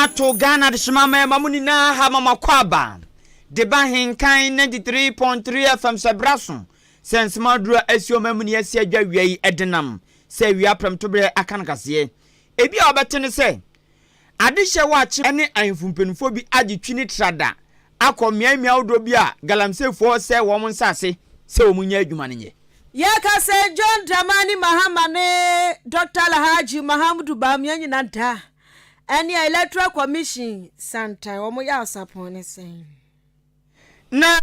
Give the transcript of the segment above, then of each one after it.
Ato Ghana adehyema mmarima mu nyinaa ha ma makɔ aba de ba Henkan 93.3 FM sɛ bra so sɛ nsɛm aduru a asi ɔman mu ne asi adwa wia yi ɛdenam sɛ awia prɛmtoberɛ aka no kaseɛ. Ebi a wɔbɛte ne sɛ Adehyɛ waakye ne ahemfo mpanimfoɔ bi agye twi ne trada akɔ mmeae mmeae ahodoɔ bi a galamseyfoɔ resɛe wɔn nsase sɛ wɔn nyɛ adwuma no nyɛ. Yɛka sɛ John Dramani Mahama ne Dɔkta Alhaji Mahamudu Bawumia nyina da ɛne Electoral Commission santan wɔn yɛ asapɔn ne sɛn? Na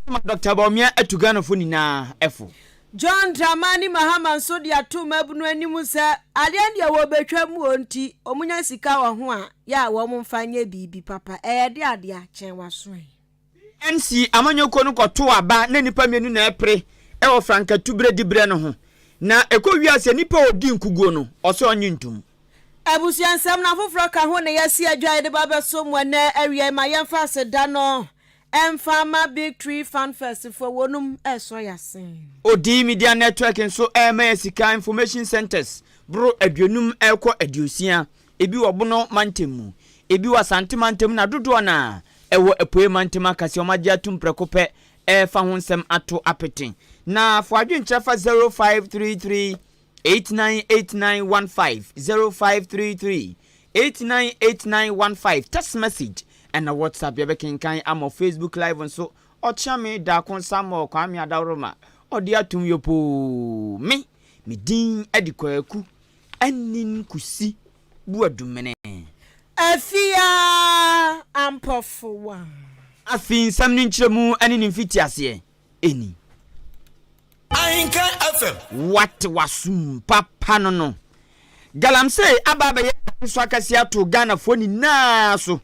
ma Dɔkta Bawumia atu Ghanafoɔ nyinaa fo. John Dramani Mahama nso de ato mmabunu anim sɛ adeɛ no deɛ wɔbɛtwa mu o nti wɔnya sika wɔ ho a yɛ a wɔn mfa nyɛ biribi papa ɛyɛ de adeɛ a kyɛn w'aso ɛ. NC amanyɔkuo no kɔtoo aba na nnipa mmienu na ɛrepere wɔ frankatuberɛ diberɛ no ho na ɛkɔ wiee aseɛ nipa a ɔdii nkuguo no ɔsɛ ɔnnye ntom. Abusua nsɛm no afoforɔ ka ho na yɛasi adwa a yɛde ba abɛso mo ɛnnɛ awia yi. Ma yɛmfa aseda no mfa mma Big Tree Fun Fest foɔ, wɔnom resɔ yɛn ase. Odii Media Network nso rema yɛn sika Information Centres boro 50 rekɔ 60, ebi wɔ Bono mantam mu, ebi wɔ Asante mantam na dodoɔ no ara ɛwɔ Apuei mantam aka sɛ wɔagye atom prɛko pɛ refa ho nsɛm ato apete. Na fa w'adwenkyerɛ fa 0533 898915 0533 898915 text message ɛna WhatsApp yɛbɛkenkan ama Facebook live nso Ɔkyeame Daako Samuel Kwame Adaworoma ɔde atom yopoo me me din adi Kwaku Anin Kusi Buadumene. Afia Ampɔfowa. Afei nsɛm no nkyerɛmu ne ne mfitiaseɛ ni. Ahenkan FM. Wate w'asom papa no no. Galamsey aba abɛyɛ adesoa kɛseɛ ato Ghanafoɔ nyinaa so.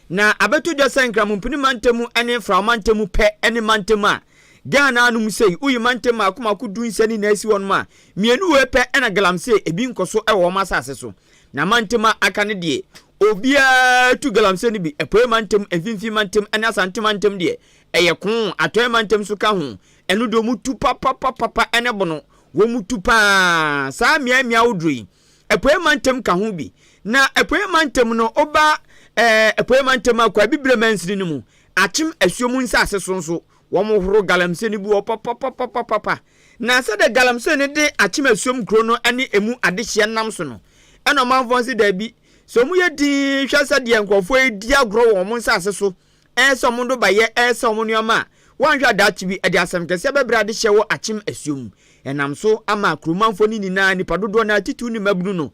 Na abɛtɔ dwa sɛ Nkramompini mantam ne Mfrao mantam pɛ ne mantam a Ghana anom sei, woyi mantam mmaako mmaako du-nsia ne nyinaa si hɔnom a, mmienu wei pɛ na galamsey ebi nkɔ so wɔ wɔn asase so. Na mantam a aka no deɛ, obiara tu galamsey no bi. Apuei mantam, Mfimfini mantam ne Asante mantam deɛ, ɛyɛ ko. Atɔeɛ mantam nso ka ho. Ɛno deɛ wɔtu papapapapa ne bono. Wɔtu pa ara. Saa mmeae mmeae ahodoɔ yi, Apuei mantam ka ho bi. Na Apuei mantam no, woba ɛɛ Apuei mantam a, kɔ Abibire mansini no mu, Akyem asuo mu nsase so nso, wɔhoro galamsey no bi wɔ hɔ papapapapapa. Na sɛdeɛ galamsey no de Akyem asuom kuro no ne emu adehyeɛ nam so no, ɛna ɔmanfoɔ no se daabi, sɛ wɔyɛ dinn hwɛ sɛdeɛ nkurɔfoɔ yi di agorɔ wɔ wɔn nsase so, ɛresɛ wɔn nnɔbaeɛ, ɛresɛ wɔn nneɛma a, wɔanhwɛ a daakye bi ɛde asɛm kɛseɛ bɛbrɛ adehyeɛ wɔ Akyem asuom. Ɛnam so ama kuromanfoɔ no nyinaa, nnipa dodoɔ no ara, titiriw ne mmabunu no,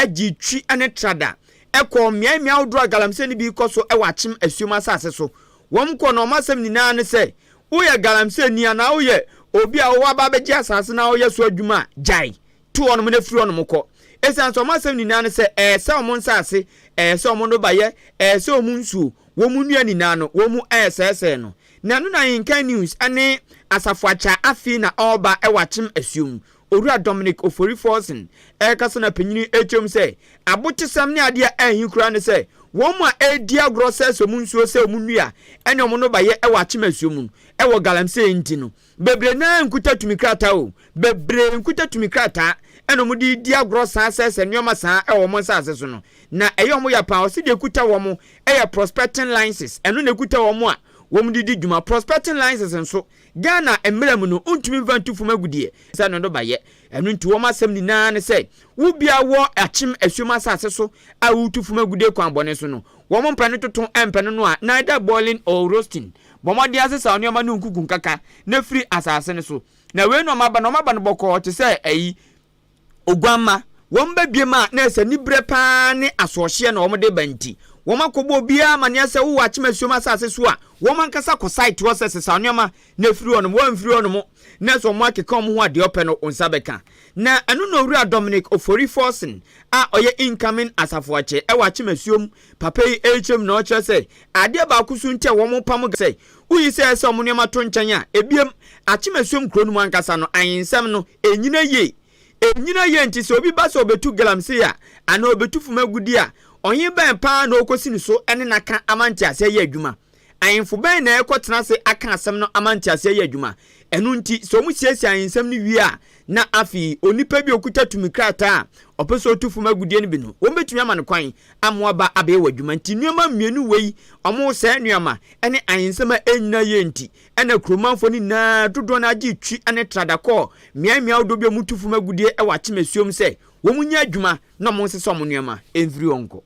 gyee twi ne trada kɔɔ mmeae mmeae ahodoɔ a galamsey no bi rekɔ so wɔ Akyem asuom asase so. Wɔn kɔɔ na wɔn asɛm nyinaa ne sɛ, Woyɛ galamseyni anaa woyɛ obi a woaba abɛgye asase na woyɛ so adwuma a, gyae. Tu hɔnom na firi hɔnom kɔ. Esiane sɛ wɔn asɛm nyinaa ne sɛ ɛresɛe wɔn nsase, ɛresɛe wɔn nnɔbaeɛ, ɛresɛe wɔn nsuo, wɔn nnua nyinaa no, wɔn resɛesɛe no. Na ɛno na Ahenkan News ne Asafo Akyɛ afei na ɔreba wɔ Akyem Asuom. Owura Dominic Ofori Forson rekasa na panyin yi rekyerɛ mu sɛ abotesɛm ne adeɛ a ɛnhi koraa ne sɛ wɔn a ɛredi agorɔ sɛesɛe wɔn nsuo, sɛe wɔn nnua ne wɔn nnɔbaeɛ wɔ Akyem Asuom no wɔ galamsey nti no, Bebree no ara nkuta tumi krataa o, bebree nkuta tumi krataa ɛna wɔn de redi agorɔ saa sɛsɛ nneɛma saa ɛwɔ wɔn nsaase so no. Na ɛyɛ wɔn ya paa. Ɔsi deɛ ekuta wɔn ɛyɛ prospecting licenses, ɛno na ekuta wɔn a wɔn de di dwuma. Prospecting licenses nso, Ghana mmara mu no, wontumi nfa ntu fam agudeɛ sɛ no nnɔbaeɛ. Ɛno nti wɔn asɛm nyinaa ne sɛ, wo bia wɔ Akyem Asuom asase so a woretu fam agudeɛ kwan bɔne so no, wɔn mpɛ no toto mpɛ no noa, neither boiling or roasting. Bɔ mmɔden ara sesaw nneɛma no nkuku nkaka na firi asase no so. Na wei na wɔaba no, wɔaba no bɔkɔɔ te sɛ ayi, oguamma. Wɔba biem a, na ɛsɛ aniberɛ pa ara ne asoɔhyeɛ na wɔde ba nti, wɔakɔbɔ obiara amaneɛ sɛ wowɔ Akyem Asuom asase so a, wɔn ankasa kɔ site hɔ sɛ sesaw nneɛma na firi hɔnom. Wɔamfiri hɔnom na sɛ wɔakeka wɔn ho a, deɛ wɔpɛ no wo nsa bɛka. Na ɛno na Owura Dominic Ofori Forson a ɔyɛ incoming Asafoakyɛ wɔ Akyem Asuom papa yi rekyerɛ mu na ɔkyerɛ sɛ Adeɛ baako so nti a wɔpam sɛ woyi sɛ ɛsɛ wɔn nneɛma to nkyɛn a, ebiem, Akyem Asuom kuro no mu ankasa no, ahensɛm no, ɛnnyina yie. Ɛnnyina yie nti sɛ obi ba sɛ ɔbɛtu galamsey a, anaa ɔbɛtu fam agudeɛ a, ɔhen bɛn pa ara na ɔrekɔsi ne so ne no aka ama nteaseɛ ayɛ adwuma? Ahemfo bɛn na ɛrekɔtena ase aka asɛm no ama nteaseɛ ayɛ adwuma? Ɛno nti, sɛ wɔsiesie ahensɛm no wie a, Na afei onipa bi a ɔkuta tumi krataa a ɔpɛ sɛ ɔtu fam agudeɛ no bi no, wɔbɛtumi ama no kwan ama waba abɛyɛ w'adwuma. Nti nneɛma mmienu wei, wɔresɛe nneɛma ne ahensɛm a ɛnnyina yie nti, ɛna kuromanfoɔ no nyinaa dodoɔ no ara gye twi ne trada kɔɔ mmeae mmeae ahodoɔ bi a wɔtu fam agudeɛ wɔ Akyem Asuom sɛ wɔnyɛ adwuma na wɔnsesa wɔn nneɛma mfiri hɔ nkɔ.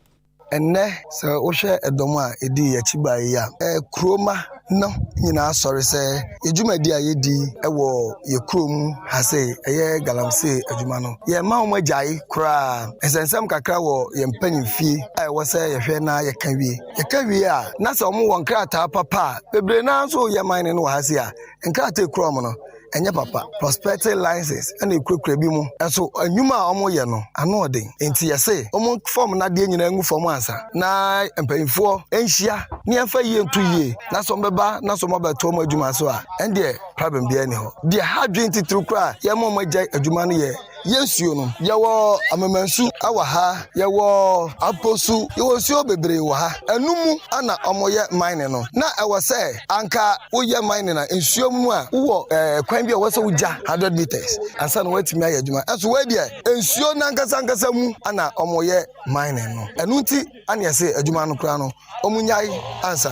Ɛnnɛ, sɛ wohwɛ dɔm a edii yɛn akyi bae yi a, kurow mma no nyinaa sɔre sɛ yɛn dwumadi a yedi wɔ yɛn kurom ha sei, ɛyɛ galamsey adwuma no, yɛmma wɔagyae koraa. Nsɛnsɛm kakra wɔ yɛn mpanyimfie a ɛwɔ sɛ yɛhwɛ na yɛka wie. Yɛka wie a, na sɛ wɔwɔ nkrataa papa a, bebree no ara nso yɛ mining no wɔ ha sei a, nkrataa a ekura wɔn no, ɛnyɛ papa. Prospecting license na ekurakura bi mu. Nso nnwuma a wɔyɛ no, ano ɔden. Enti yɛse wɔmfa wɔn nnadeɛ nyinaa ngu fam ansa na mpanyinfoɔ nhyia na yɛmfa yie nto yie na sɛ wɔbɛba na sɛ wɔabɛto wɔn adwuma so a, ɛndeɛ problem biara nni hɔ. Deɛ ɛha adwene titiriw koraa a yɛma wɔagyae adwuma no yɛ Yɛn nsuo no, yɛwɔ Amemansu wɔ ha, yɛwɔ Aposu, yɛwɔ nsuo bebree wɔ ha. Ɛno mu na wɔyɛ mining no. Na ɛwɔ sɛ anka woyɛ mining a, nsuo mu a, wowɔ kwan bi a ɛwɔ sɛ wogya 100 meters ansa na woatumi ayɛ adwuma. Ɛnso wei deɛ, nsuo no ankasa ankasa mu na wɔyɛ mining no. Ɛno nti na yɛse adwuma no koraa no, wɔnnyae ansa.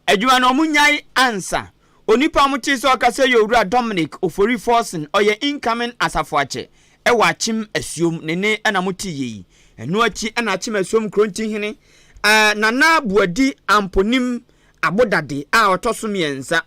Adwuma no ɔmo nyae ansa. Onipa a ɔmo tee sɛ ɔkasa yɛ Owura Dominic Ofori Forson, ɔyɛ incoming Asafoakyɛ wɔ Akyem Asuom, ne nne na mo tee yɛ yi. Ɛno akyi na Akyem Asuom Kronti Hene, Nana Boadi Amponim Abodade a ɔtɔ so miɛnsa.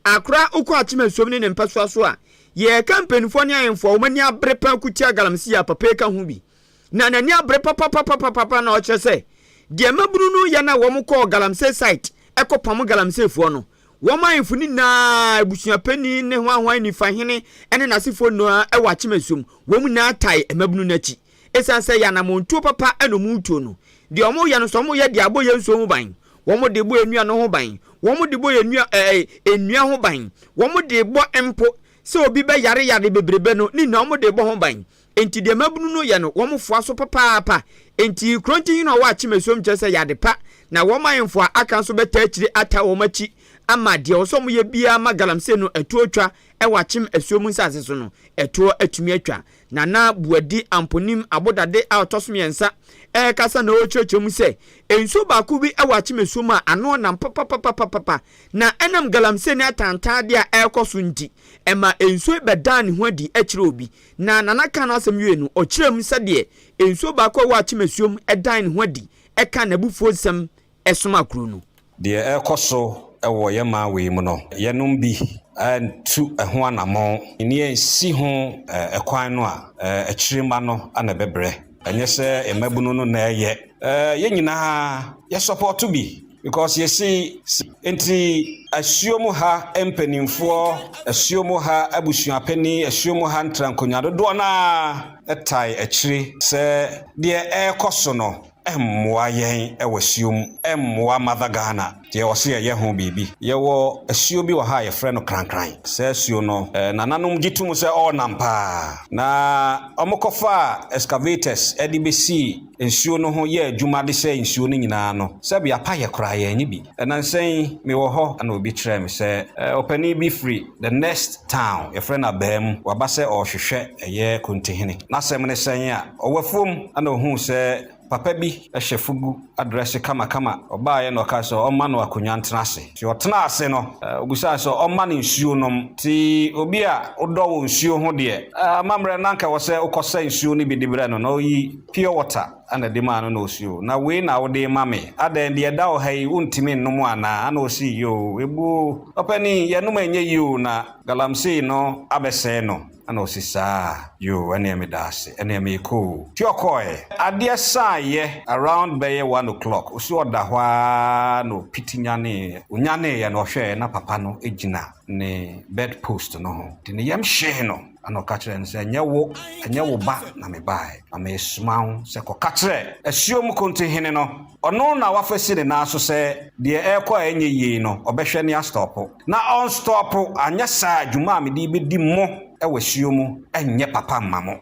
Akora wokɔ Akyem Asuom ne ne mpɛsoa so a, yɛɛka mpaninfoɔ ne ahemfo a wɔn ani abere paa ko tia galamsey a papa yi ka ho bi. Na n'ani abere papapapapapa na ɔkyerɛ sɛ deɛ mmabunu no yɛ no a wɔn kɔɔ galamsey site kɔ pamo galamseyfoɔ no, wɔn ahemfo no nyinaa, abusuapanin ne hwanhwan nifahene ne n'asefoɔ nyinaa wɔ Akyem Asuom, wɔn nyinaa tae mmabunu no akyi. Ɛsiane sɛ ɛyɛ anammɔntuo papa na wɔn retuo no, deɛ wɔn reyɛ no nso wɔn reyɛ de abɔ yɛn nsuo ho ban, wɔn de bɔ yɛn nnua no ho ban, wɔn de bɔ yɛn nnua ɛɛ nnua ho ban, wɔn de bɔ mpo sɛ obi bɛyare yare bebrebe no ne nyinaa wɔn de bɔ ho ban. Enti deɛ mmabunu no yɛ no, wɔfoa so papaapa. Enti Kurontihene a ɔwɔ Akyem Asuom kyerɛ sɛ ɛyɛ ade pa, na wɔn ahemfo a aka nso bɛtaa akyire ataa wɔn akyi ama deɛ ɛwɔ sɛ wɔyɛ biara ma galamsey no ɛtoɔ twa wɔ Akyem Asuom nsase so no, ɛtoɔ atumi atwa. Nana Boadi Amponim Abodade a ɔtɔ so miɛnsa rekasa na ɔrekyerɛkyerɛ mu sɛ, nsuo baako bi wɔ Akyem Asuom a ano nam papapapapapa, na ɛnam galamsey ne atantaadeɛ a ɛrekɔ so nti, ɛma nsuo yi bɛdaa ne ho adi kyerɛ obi. Na Nana kaa n'asɛm wiei no, ɔkyerɛɛ mu sɛdeɛ nsuo baako a ɛwɔ Akyem Asuom dan ne ho adi ka n'abufuo nsɛm somaa kuro no. Deɛ ɛrekɔ so wɔ yɛn man wei mu no, yɛnom bi antu ɛho anammɔn ne yɛansi ho kwan no a, akyire mma no na ɛbɛbrɛ. Ɛnyɛ sɛ mmabunu no na ɛyɛ. Yɛn nyinaa yɛsɔpɔɔto bi Because yɛsi nti asuo mu ha mpaninfoɔ, asuo mu ha abusuapanin, asuo mu ha ntrankonnwa dodoɔ no ara tae akyire sɛ deɛ ɛrekɔ so no mmoa yɛn wɔ asuo mu, ɛmmoa Mother Ghana. Nti ɛwɔ sɛ yɛyɛ ho biribi. Yɛwɔ asuo bi wɔ ha a yɛfrɛ no Krankran. Saa asuo no, nananom gye tom sɛ ɔrenam pa ara. Na wɔkɔfaa excavators de bɛsii nsuo no ho yɛɛ adwuma de sɛee nsuo no nyinaa no, sɛbe apayɛ koraa yɛannye bi. Nnansa yi, mewɔ hɔ na obi kyerɛɛ me sɛ ɔpanin bi firi the next town, yɛfrɛ no Abaa mu, waba sɛ ɔrehwehwɛ ɛyɛ Kontihene. N'asɛm ne sɛn a, ɔwɔ afuom na ɔhuu sɛ papa bi hyɛ fugu adrɛse kamakama. Ɔbaeɛ na ɔkaa sɛ ɔmma no akonnwa ntena ase. Nti ɔtenaa ase no, ɔbisaa sɛ ɔmma no nsuo nom. Nti obi a wodɔ wo nsuo ho deɛ, amammerɛ na anka ɛwɔ sɛ wokɔsa nsuo no bi de brɛ no na ɔyi Pure water na ɛde maa no na ɔsi oo, na wei na wode rema me, adɛn deɛ ɛda wo ha yi wontumi nnom anaa? Ana ɔsi yoo, ebuo, ɔpanin yɛnom ɛnyɛ yie oo na galamsey no abɛsɛe no, ana ɔsi saa, yoo ɛneɛ meda ase, ɛneɛ meekɔ oo. Nti ɔkɔɔɛ. Adeɛ saeɛ around bɛyɛ one o'clock, ɔsi ɔda hɔ ara na ɔpiti nyaneeɛ, ɔnyaneeɛ no ɔhwɛeɛ na papa no gyina ne bed post no ho, nti ne yam hyee no. Ɛnna ɔka kyerɛɛ no sɛ, Ɛnyɛ wo, ɛnyɛ wo ba na mebaeɛ, na meresoma wo sɛ kɔka kyerɛ asuom kontinhene no. Ɔno na wafa asi ne nan so sɛ deɛ ɛrekɔ a ɛnyɛ yie no, ɔbɛhwɛ ne astɔpo. Na ɔnstɔpo, anyɛ saa a, dwuma a mede rebɛdi mo wɔ asuo mu nyɛ papa mma mo.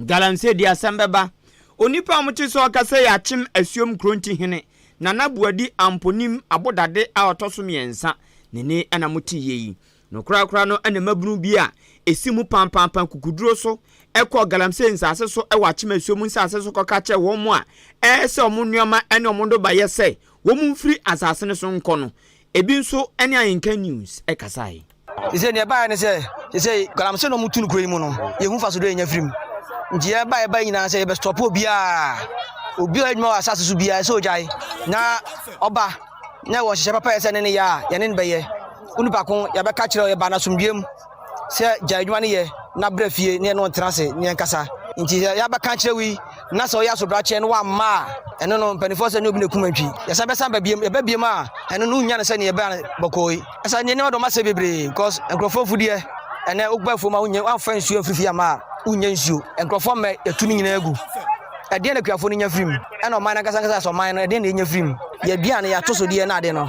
Galamsey de asɛm bɛba. Onipa a wɔte sɛ ɔkasa yi akyem asuom Kronti hene, Nana Boadi Amponim Abodade a ɔtɔ so miɛnsa, ne nne na mote yie yi. No korakora no na mmabunu bi a esi mu pampaampa kukuduro so kɔɔ galamsey nsase so wɔ Akyem Asuom nsase so kɔka kyerɛɛ wɔn a ɛresɛ wɔn nneɛma ne wɔn nnɔbaeɛ sɛ wɔmfiri asase no so nkɔ no. Ebi nso ne Ahenka News kasae. Seesei nea ɛbaeɛ ne sɛ, seesei galamsey na wɔtu no kuro yi mu no, yɛhu mfasoɔ a yɛnya firi mu. Nti yɛba yɛba nyinaa sɛ yɛbɛstɔpo obiara. Obi a ɔyɛ adwuma wɔ asase so biara sɛ ɔgyae na ɔba na ɛwɔ nhyehyɛ papa yɛ sɛ ne ne yɛ a, yɛne no bɛyɛ. Wo nipa ko yɛbɛka kyerɛ yɛba no asomdwoeɛ mu sɛ gyae adwuma no yɛ na bra fie ne yɛne wo ntena ase ne yɛnkasa. Nti sɛ yɛabɛka kyerɛ wo yi na sɛ ɔyɛ asobrakyɛ na wamma a, ɛno no mpanimfoɔ sɛ ne obi na ɛkum antwi. Yɛsan bɛsan ba biam, yɛba biam a, ɛno no wonnya no sɛdeɛ yɛbaa no bɔkɔɔ yi. Ɛsɛ nneɛma dɔm asɛ bebree because nkurɔfoɔ mfudeɛ ɛnɛ woba afuom a wonyɛ wamfa nsuo amfiri fie amma a wonnya nsuo. Nkurɔfoɔ mmɛ yɛtu ne nyinaa gu. Ɛdeɛn na akuafoɔ no nya firi mu? Ɛna ɔman no ankasa ankasa sɛ ɔman no ɛdeɛn na yɛnya firi mu? Yɛn aduane, yɛn atosodeɛ ne ade no,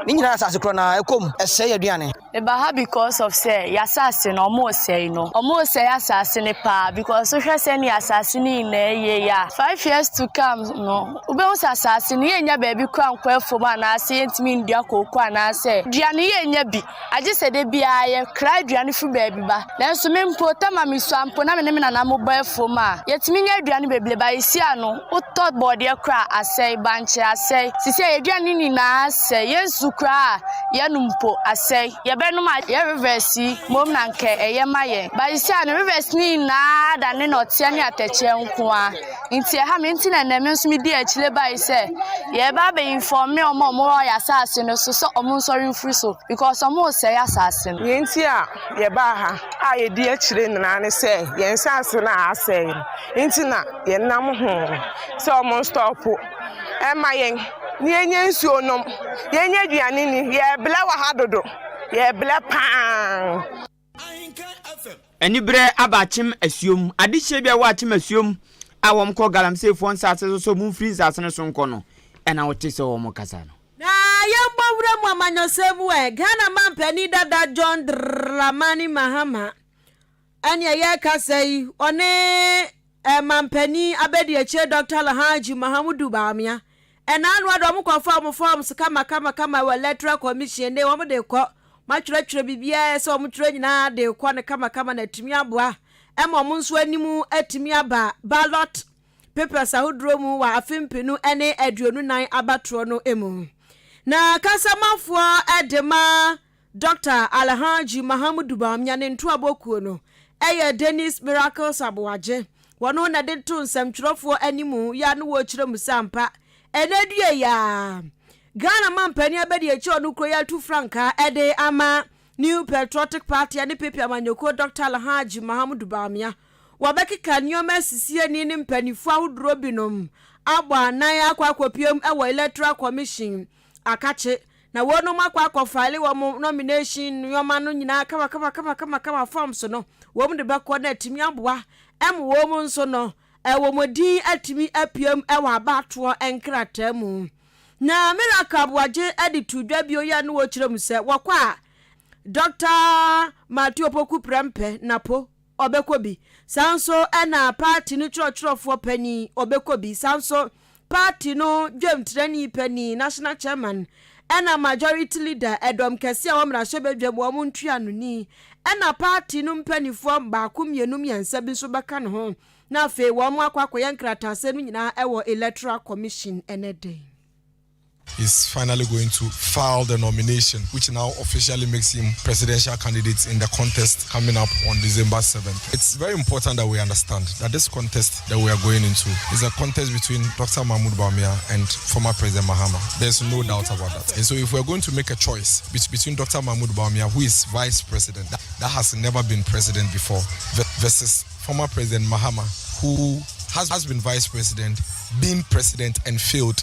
ne nyinaa asase korɔ no ara ɛkɔ mu, ɛsɛe yɛn aduane. Meba ha because of sɛ y'asase no ɔmo resɛe no. Ɔmo resɛe asase no paa because wohwɛ sɛnea asase no nyinaa yɛ yi a, 5 years to come no wobɛhu sɛ asase no yɛnnya baabi koraa nkɔ afuom anaasɛ yɛntumi ndua kooko anaasɛ dua no yɛnnya bi. Agye sɛ da biara yɛkra aduane firi baabi ba. Nanso me mpo tam a mesua mpo na me ne me nana mo bɔ afuom a, yɛtumi nya aduane bebree ba yɛsi ano, wotɔ bɔɔdeɛ koraa a asɛe, bankye asɛe. Sisi a yɛaduane no nyinaa asɛe, yɛn nsu koraa a yɛnom mpo asɛe. Yɛbɛnom a yɛ rivers yi mmom na anka ɛyɛ ma yɛn. Ba sisi ano rivers no nyinaa adane nɔteɛ ne atɛkyɛ nko ara. Nti ɛha me nti na nnɛ me nso medi akyire bae sɛ yɛreba abɛ informe wɔn a wɔwɔ yɛn asase no so sɛ wɔn nsɔre mfiri so because wɔn resɛe asase no. Nea nti a yɛbaa ha a yɛdi akyire nyinaa ne sɛ yɛn nsase no a asɛe no nti na yɛnam ho sɛ wɔn nstɔpo ɛma yɛn na yɛnya nsuo nom, yɛnya aduane ni. Yɛrebrɛ wɔ ha dodo, yɛrebrɛ paa. Aniberɛ aba Akyem Asuom. Adehyeɛ bi a ɛwɔ Akyem Asuom a wɔkɔ Galamseyfoɔ nsase so sɛ wɔmfiri nsase no so nkɔ no, ɛna wote sɛ wɔkasa no. Na yɛmbɔ wura mu amanyɔsɛm mu ɛ, Ghana manpanin dada John Dramani Mahama ɛne yɛrekasa yi, ɔne manpanin abadiakyire Dr. Alhaji Mahamudu Bawumia ɛna ano ade wɔn kɔfa wɔn forms kama kama kama wɔ Electoral Commission ne wɔn de kɔ matwerɛtwerɛ biribiara sɛ wɔn twerɛ nyinaa de kɔ no kama kama na atumi aboa ɛma wɔn nso anim atumi aba ballot papers ahodoɔ mu wɔ afe 2024 abatoɔ no mu. Na kasamafoɔ de ma Dr. Alhaji Mahamudu Bawumia ne ntoabɔkuo no ɛyɛ Dennis Miracles Aboagye. Wɔno na de to nsɛmtwerɛfoɔ anim yɛ a no wɔrekyerɛ mu sɛ ampa ɛnɛ due yi Ghana mampanin abɛdi akyi ɔno kuro yi atu frankaa ɛde ama New Patriotic Party ne PP amanyɔkuo Dr. Alhaji Mahamudu Bawumia wɔbɛkeka nneɛma asisi ani ne mpanimfoɔ ahodoɔ binom abɔ anan akɔ akɔpiem wɔ Electoral Commission akakye na wɔnom akɔ akɔfile wɔn nomination nneɛma no nyinaa kama kama kama kama kama forms no wɔn de bɛkɔ na atumi aboa ɛmo wɔn nso no ɛwɔ wɔn din atumi apiem ɛwɔ abatoɔ nkrataa mu. Na Miracle Aboagye de to dwa bio yɛ no wɔkyerɛ mu sɛ wɔkɔ a Dr. Matthew Opoku Prempeh Napo ɔbɛkɔ bi, saa nso ɛna party no twerɛtwerɛfoɔ panin ɔbɛkɔ bi, saa nso party no dwamtirani panin, national chairman, ɛna majority leader, ɛdɔm kɛse a wɔmmarahyɛ badwam wɔn ntuanoni, ɛna party no mpanimfoɔ baako, mmienu, mmiɛnsa bi nso bɛka ne ho na afei wɔn akɔ akɔyɛ nkrataasɛm no nyinaa ɛwɔ Electoral Commission ɛnɛ den. Is finally going to file the nomination, which now officially makes him presidential candidate in the contest coming up on December 7th. It's very important that we understand that this contest that we are going into is a contest between Dr. Mahmoud Bawumia and former President Mahama. There's no doubt about that. And so if we're going to make a choice between Dr. Mahmoud Bawumia, who is vice president, that has never been president before, versus former President Mahama, who has been vice president, been president and failed,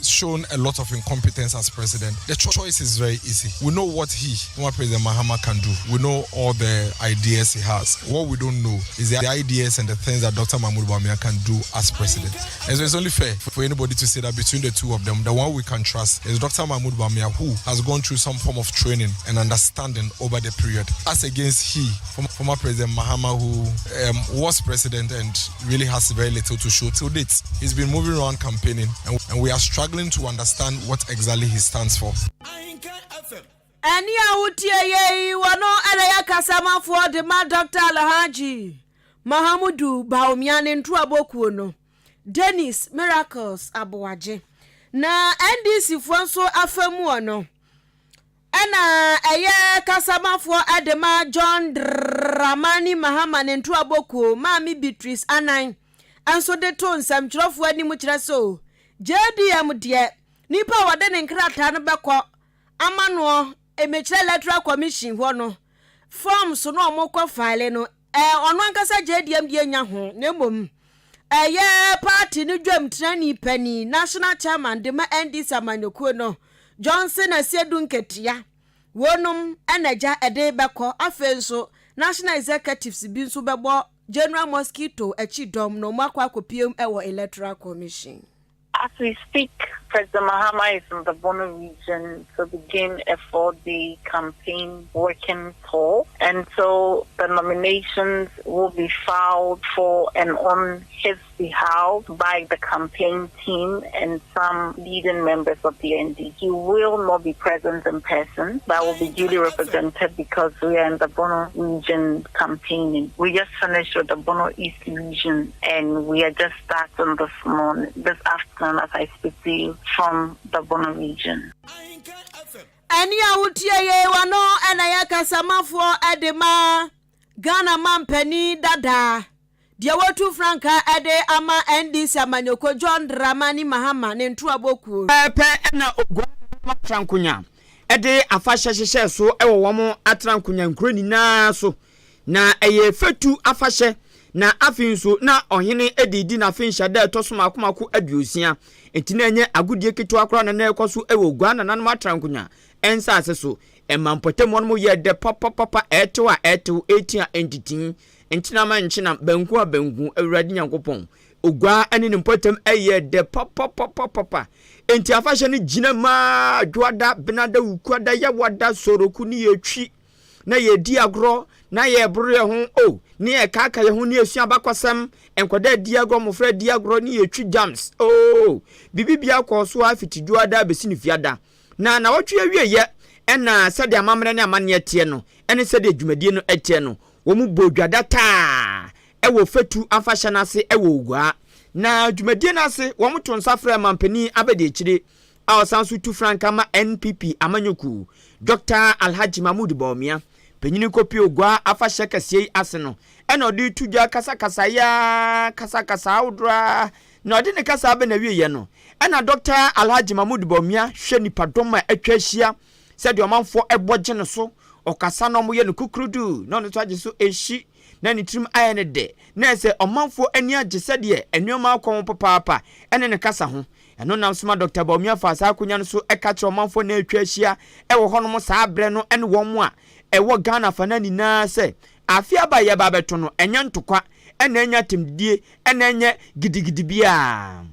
shown a lot of incompetence as president. The choice is very easy. We know what he, former President Mahama, can do. We know all the ideas he has. What we don't know is the ideas and the things that Dr. Mahmoud Bawumia can do as president. And so it's only fair for anybody to say that between the two of them, the one we can trust is Dr. Mahmoud Bawumia, who has gone through some form of training and understanding over the period, as against he, former President Mahama, who was president and really has very little to show till date. He's been moving around campaigning, and we are struggling to understand what exactly he stands for. Ɛnne a wotie yei wɔ no na ɛyɛ kasamafoɔ de ma Dɔkta Alhaji Mahamudu Bawumia ne ntoabɔ kuo no, Dennis Miracles Aboagye. Na NDC foɔ nso afa mu wɔ no na ɛyɛ kasamafoɔ de ma John Dramani Mahama ne ntoabɔ kuo, Maame Beatrice Anan nso de to nsɛmtwerɛfoɔ anim kyerɛ sɛ o, JDM deɛ nipa a wɔde ne nkrataa no bɛkɔ ama noɔ, mekyerɛ Electoral Commission hɔ no, forms no a wɔkɔ file no, ɛɛ ɔno ankasa JDM deɛ nya ho, na mmom ɛyɛ party no dwamtenani panin, National Chairman de ma NDC amanyɔkuo no, Johnson Asiedu Nketia, wɔnom na agya ɛde bɛkɔ. Afei nso, National Executives bi nso bɛbɔ General Mosquito akyi dɔm na wɔn akɔ akɔpiem wɔ Electoral Commission. As we speak, President Mahama is in the Bono region to begin a four-day campaign working tour. And so the nominations will be filed for and on his behalf by the campaign team and some leading members of the ND. He will not be present in person, but will be duly represented because we are in the Bono region campaigning. We just finished with the Bono East region and we are just starting this morning, this afternoon as I speak to you from the Bono region. Ɛnne a wotie yei wɔ no na ɛyɛ kasamafoɔ de ma Ghana mampanin dada, deɛ watu frankaa de ama NDC amanyɔkuo John Dramani Mahama ne ntoabɔ kuo. Pɛpɛɛpɛ na Oguaa Atrankonya de afahyɛ hyehyɛɛ so wɔ wɔn atrankonya nkuro nyinaa so. Na ɛyɛ fatu afahyɛ, na afei nso na ɔhene de redi n'afenhyia da a ɛtɔ so mmaako mmaako 60. Enti na ɛnyɛ agodie ketewa koraa na na ɛrekɔ so wɔ Oguaa nananom atrankonya nsase so. Ɛma mpɔtam hɔnom yɛɛ dɛ papapapa, ɛretew a ɛretew, ɛreti a ɛntiti, nkyenam a nkyenam, banku a banku, Awurade Nyankopɔn. Oguaa ne ne mpɔtam yɛɛ dɛ papapapapa. Enti afahyɛ no gyina maa Dwoada, Benada, Wukuada, Yawada, Soroku ne Yɛtwi. na yɛredi agorɔ, na yɛreboro yɛn ho, oh, ne yɛrekaaka yɛn ho, ne yɛsua abakɔsɛm, nkwadaa redi agorɔ, mmɔfra redi agorɔ, ne yɛtwi jams, oh, biribi biara kɔɔ so ara fiti Dwoada bɛsi no Fiada. Na nawɔtwe awieeɛ, ɛna sɛdeɛ amammerɛ ne amanneɛ teɛ no, ɛne sɛdeɛ dwumadie no teɛ no, wɔn bɔɔ dwada taa wɔ Fatu afahyɛ no ase wɔ Oguaa. Na dwumadie no ase, wɔto nsa frɛɛ mampanin abadiakyire a ɔsan nso tu frankaa ma NPP amanyɔkuo, Dɔkta Alhaji Mahmood Bawumia, panyin kɔpie Oguaa afahyɛ kɛseɛ yi ase no ɛna ɔde reto dwa kasakasaeɛ ara kasakasa ahodoɔ ara na ɔde ne kasa abɛ n'awieɛ no ɛna Dɔkta Alhaji Mahmood Bawumia hwɛ nipadɔm a atwa ahyia sɛdeɛ ɔmanfoɔ ɛbɔ gye no so ɔkasa na wɔyɛ no kukuruduu na ɔno nso agye so ɛhyi na ne tirim ayɛ no dɛ na ɛsɛ ɔmanfoɔ ani agye sɛdeɛ nneɛma akɔ ho papaapa ɛne ne kasa ho. Ɛno nam so ma Dɔkta Bawumia faa saa akonya no so ka kyerɛɛ ɔmanfoɔ na atwa ahyia wɔ hɔnom saa berɛ no ne wɔn a ɛwɔ Ghana afanaa nyinaa sɛ afe aba a yɛreba abɛto no ɛnyɛ ntokwa na ɛnyɛ atɛmdidie na ɛnyɛ gidigidi biara.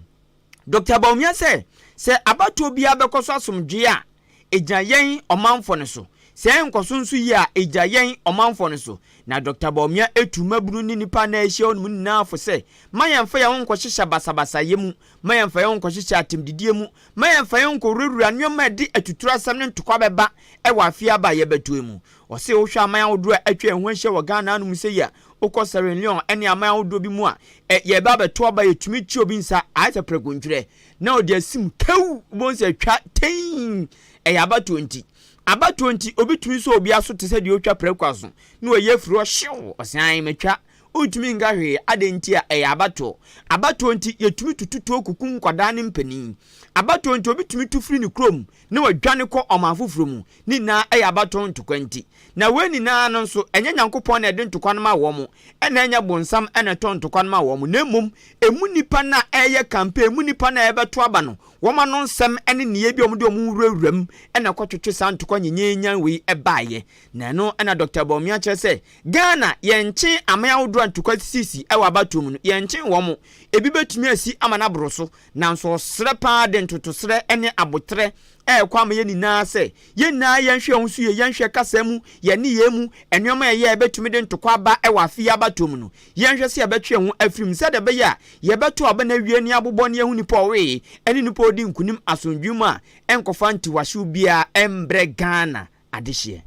Dɔkta Bawumia sɛ, sɛ abatoɔ biara bɛkɔ so asomdwoeɛ a, ɛgyina yɛn ɔmanfoɔ no so. Sɛ ɛrenkɔ so nso yie a, ɛgyina yɛn ɔmanfoɔ no so. Na Dɔkta Bawumia tu mmabunu ne nnipa a na ahyia hɔ nom nyinaa fo sɛ, mma yɛmfa yɛn ho nkɔhyehyɛ basabasayɛ mu, mma yɛmfa yɛn ho nkɔhyehyɛ atɛmdidie mu, mma yɛmfa yɛn ho nkɔwurawura nneɛma a ɛde atuturasɛm ne ntokwa bɛba wɔ afe aba a yɛbɛto yi mu. Ɔse wohwɛ aman ahodoɔ a atwa yɛn ho ahyia wɔ Ghana hanom sei a, wokɔ Sierra Leone ne aman ahodoɔ bi mu a, ɛ, yɛreba abɛto aba yɛtumi kye obi nsa ayɛ sɛ prɛkontwerɛ na ɔde asim kɛw, wobɛhu sɛ atwa tɛnn, ɛyɛ abatoɔ nti. Abatoɔ nti, obi tumi sɔ obi aso te sɛ deɛ ɔretwa prɛko aso na wayi afiri hɔ hyew, ɔse ae matwa. Wontumi nka hwee, adɛn nti a? Ɛyɛ abatoɔ. Abatoɔ nti, yɛtumi tutu tuo kuku nkwadaa ne mpanin. Abatoɔ nti, obi tumi tu firi ne kurom na wadwane kɔ ɔman foforɔ mu. Ne nyinaa yɛ abatoɔ ntokwa nti. Na wei nyinaa no nso, ɛnyɛ Nyankopɔn na ɛde ntokwa no ma wɔn, ɛna ɛnyɛ bonsam na ɛtɔ ntokwa no ma wɔn, na mmom ɛmu nnipa no a ɛreyɛ campaign, ɛmu nnipa no a ɛrebɛto aba no, wɔn ano nsɛm ne nneyɛɛ bi a wɔde wɔn ho wurawura mu na ɛkɔtwetwe saa ntokwa nyenyanyan wei baeɛ. Na ɛno na Dɔkta Bawumia kyerɛ sɛ, Ghana, yɛnkyen aman ahodoɔ a ntokwa sisisisi wɔ abatoɔ mu no, yɛnkyen wɔn. Ebi bɛtumi asi ama no aboro so, nanso ɔsrɛ pa ara de ntotosrɛ ne aboterɛ rekɔ ama yɛn nyinaa sɛ, yɛn nyinaa yɛnhwɛ yɛn ho so yie, yɛnhwɛ kasa mu, yɛn nneyɛɛ mu, nneɛma a yɛyɛ a ɛbɛtumi de ntokwa aba wɔ afe yi abatoɔ mu no, yɛnhwɛ sɛ yɛbɛtwe yɛn ho afiri mu sɛdeɛ ɛbɛyɛ a yɛbɛto aba no awie na yɛabobɔ na yɛahu nipa a ɔwee ne nipa a ɔdi nkonim asomdwoeɛ mu a ɛnkɔfa ntiwahyew biara mbrɛ Ghana. adehyeɛ.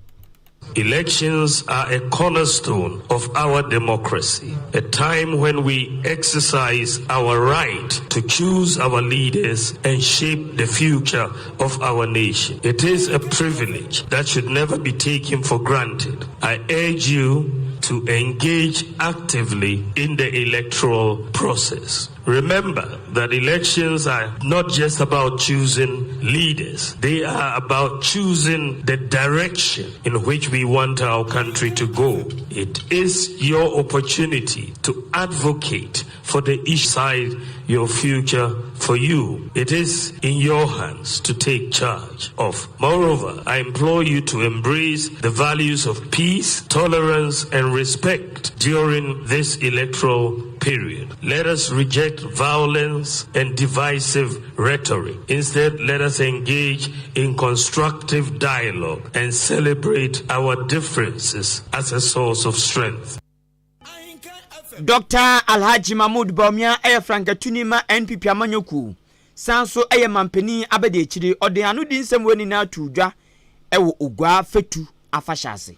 Elections are a cornerstone of our democracy, a time when we exercise our right to choose our leaders and shape the future of our nation. It is a privilege that should never be taken for granted. I urge you to engage actively in the electoral process. Remember that elections are not just about choosing leaders, they are about choosing the direction in which we want our country to go. It is your opportunity to advocate for the each side your future for you. It is in your hands to take charge of. Moreover, I implore you to embrace the values of peace, tolerance, and respect during this electoral period. Let us reject violence and divisive rhetoric. Instead, let us engage in constructive dialogue and celebrate our differences as a source of strength. Dɔkta Alhaji Mahmood Bawumia yɛ frankatuni ma NPP amanyɔkuo, san nso yɛ mampanin abadiakyire. Ɔde anodi nsɛm wei nyinaa too dwa wɔ Oguaa Fetu afahyɛ ase.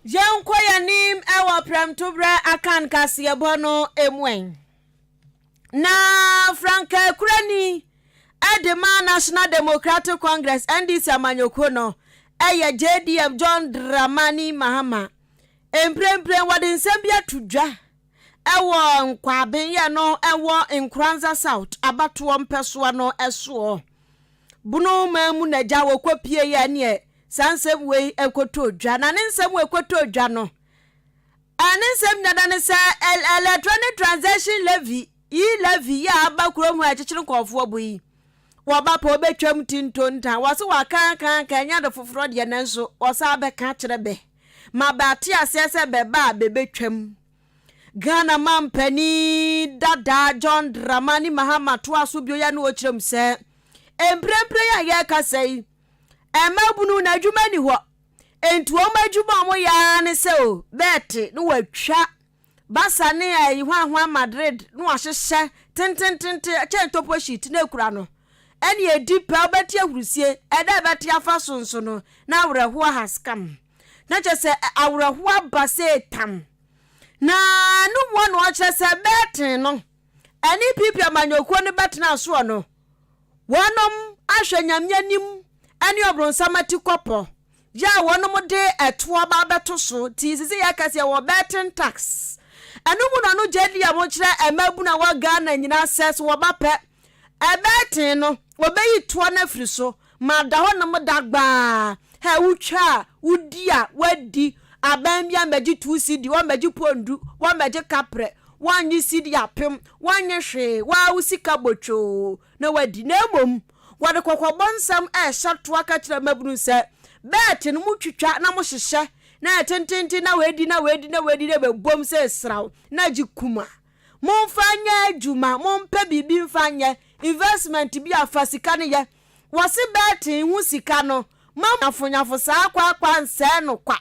Yɛnkɔ yɛn anim wɔ prɛmtoberɛ Akan kaseɛbɔ no mu ɛ. Na frankakurani de ma National Democratic Congress, NDC amanyɔkuo no yɛ JDM John Dramani Mahama. Mprempren wɔde nsɛm bi ato dwa wɔ Nkwaben no wɔ Nkoranza South abatoɔ mpɛsoa no soɔ. Bono man mu na gya wɔkɔ pie yɛ neɛ saa nsɛm wei kɔtɔɔ dwa. Na ne nsɛm wei kɔtɔɔ dwa no, ne nsɛm nyinaa ne sɛ electronic transaction levy, e-levy yi a aba kurom hɔ a ɛkyekyere nkurɔfoɔ bo yi, wɔba pɛ wɔbɛtwam ti ntontan. Wɔse wɔaka aka aka ɛnyɛ ade foforɔ deɛ nanso wɔsan bɛka kyerɛ bɛ ma bɛate aseɛ sɛ bɛba a bɛbɛtwam. Ghana mampanin dada John Dramani Mahama toa so bio yɛ na ɔkyerɛ mu sɛ mprempren a yɛrekasa yi, mmabunu na adwuma ni hɔ. Enti wɔn adwuma a wɔyɛ ara ne sɛ o bɛɛte na wɔatwa Barca ne ayi hwanhwan Madrid na wɔahyehyɛ tentententen kyɛn topo sheet na ekura no. Ɛne edi pɛ wobɛte ahurusie, ɛda a ɛbɛte afa so nso no na awerɛhoɔ haskam. Na kyerɛ sɛ awerɛhoɔ aba sɛ tam. Na no mu na ɔkyerɛ sɛ bɛɛten no ɛne PP amanyɔkuo no bɛtena soɔ no, wɔnom ahwɛ Nyame anim ɛne ɔbronsam atikɔpɔ yɛ a wɔnom de ɛtoɔ ba abɛto so nti sisi yɛka sɛ yɛwɔ betting tax. Ɛno mu na ɔno gyedi a wɔkyerɛ mmabunu a wɔ Ghana nyinaa sɛ sɛ wɔba pɛ ɛbɛɛten no wɔbɛyi toɔ no afiri so ma da hɔ nom da gbaa hɛ wotwa a wodi a wadi aban bi ammɛgye 2 cedi wɔmmɛgye pondu wɔmmɛgye kaprɛ wɔnnye cedi apem wɔnnye hwee waa wo sika botwoo na wadi na mmom wɔde kɔkɔbɔ nsɛm rehyɛ toa ka kyerɛ mmabunu sɛ, Bɛɛte no motwitwa na mohyehyɛ na ayɛ tententen na wɔadi na wɔadi na wɔadi na ɛbɛbom sɛ sraw na agye kum a, momfa nyɛ adwuma, mompɛ biribi mfa nyɛ investment bi a fa sika no yɛ. Wɔse bɛɛte ho sika no, ma nyafonyafo saa kwaakwa nsɛe no kwa.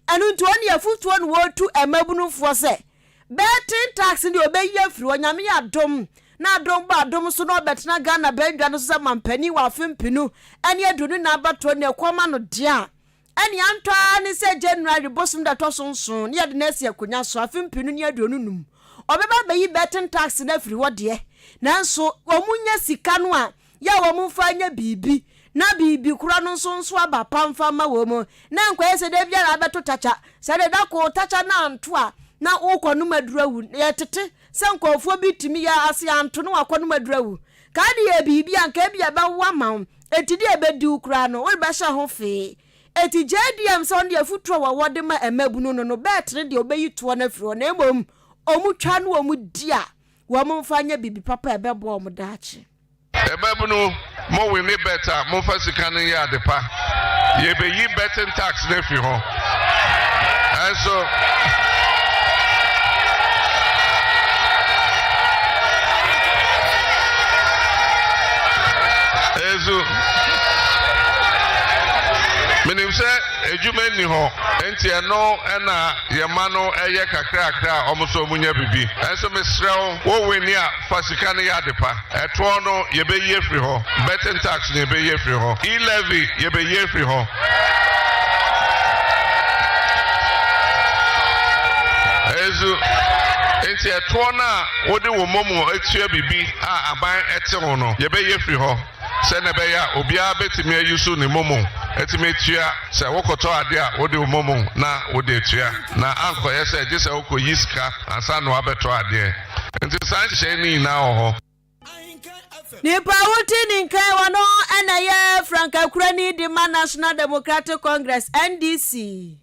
Ɛno nti wɔn de afutuo na wɔretu mmabunufoɔ sɛ, Betting tax no deɛ wɔbɛyi afiri hɔ, Nyame yɛ adom na adom bɔ adom so na ɔbɛtena Ghana badwa no so sɛ mampanin wɔ afe mpenu ne 24 abatoɔ no ɛkɔm ano deɛ a, ɛnea antɔ ara ne sɛ January bosom da ɛtɔ so nson na yɛde no asi akonya so afe mpenu ne 25 ɔbɛba abɛyi betting tax no afiri hɔ deɛ, nanso wɔn nya sika no a yɛ a wɔmfa nyɛ biribi, na biribi korɔ no nso nso aba pa mfa mma wɔn, na ɛnkɔyɛ sɛ da biara abɛto takya, sɛ de da koro takya no anto a, na wokɔnom aduru awu. Yɛtete sɛ nkurɔfoɔ bi tumi yɛ ase anto na wakɔnom aduru awu. Ka de yɛ biribi a, anka ebia ɛbɛwo ama wo, enti deɛ ɛbɛdi wo koraa no, worebɛhyɛ ho fee. Enti JDM sɛ ɔno deɛ afutuo a wɔwɔ de ma mmabunu no no, bɛɛtere deɛ wɔbɛyi toɔ no afiri hɔ, na mmom wɔtwa na wɔdi a, wɔmfa nyɛ biribi papa a ɛbɛboa wɔn daakye. Mmabunu, mo winne bet a, momfa sika no nyɛ ade pa. Yɛbɛyi betting tax no afi hɔ. Ɛnso, Ezu, menim sɛ adwuma nni hɔ, enti ɛno na yɛn mma no yɛ kakrakra a wɔn nso wɔnya biribi. Ɛnso mesrɛ wo, wo winne a, fa sika no yɛ ade pa. Ɛtoɔ no yɛbɛyi afiri hɔ, betting tax no yɛbɛyi afiri hɔ, e-levy yɛbɛyi afiri hɔ. Yɛnsu. Enti ɛtoɔ no a wode wo momo tua biribi a aban te ho no, yɛbɛyi afiri hɔ sɛnea ɛbɛyɛ a obiara bɛtumi ayusu ne momo atumi atua. Sɛ wokɔtɔ adeɛ a, wode wo momo na wode atua, na ankɔyɛ sɛ gye sɛ wokɔyi sika ansa na woabɛtɔ adeɛ. Enti saa nhyehyɛeɛ no nyinaa wɔ hɔ. Nipa a wote ne nka yi, ɔno na ɛyɛ frankakurani de ma National Democratic Congress, NDC,